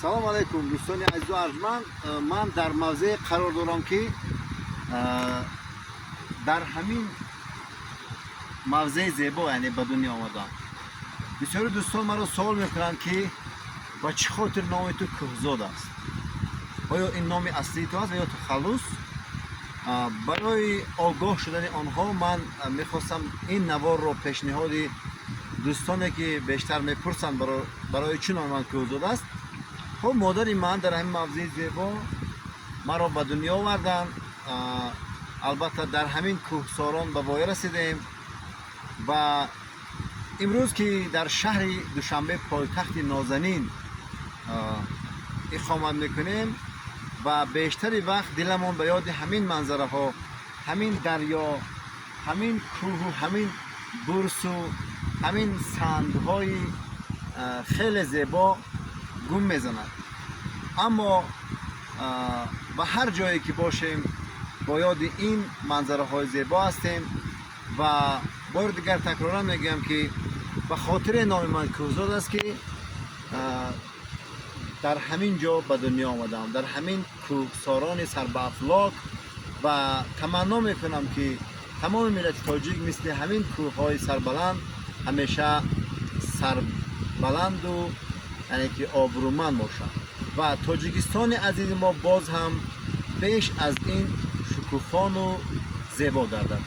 Салом алайкум, дӯстони азизу арҷманд. Ман дар мавзее қарор дорам, ки дар ҳамин мавзеи зебо, яъне, ба дунё омадам. Бисёри дӯстон маро суол мекунанд, ки ба чӣ хотир номи ту Кӯҳзод аст, оё ин номи аслии ту аст ва ё тахаллус? Барои огоҳ шудани онҳо ман мехостам ин наворро пешниҳоди дӯстоне, ки бештар мепурсанд, барои чӣ номи ман Кӯҳзод аст. Хуб, модари ман дар ҳамин мавзеи зебо маро ба дунё оварданд. Албатта, дар ҳамин кӯҳсорон ба воя расидем ва имрӯз, ки дар шаҳри Душанбе, пойтахти нозанин, иқомат мекунем ва бештари вақт диламон ба ёди ҳамин манзараҳо, ҳамин дарё, ҳамин кӯҳу ҳамин бурсу ҳамин сангҳои хеле зебо гум мезанад. Аммо ба ҳар ҷое ки бошем, бо ёди ин манзараҳои зебо ҳастем. Ва бори дигар такроран мегӯям, ки ба хотири номи ман Кӯҳзод аст, ки дар ҳамин ҷо ба дунё омадам, дар ҳамин кӯҳсорони сарбаафлок. Ва таманно мекунам, ки тамоми миллати тоҷик мисли ҳамин кӯҳҳои сарбаланд ҳамеша сарбаланду, яъне ки, обрӯманд бошад ва Тоҷикистони азизи мо боз ҳам беш аз ин шукуфону зебо гардад.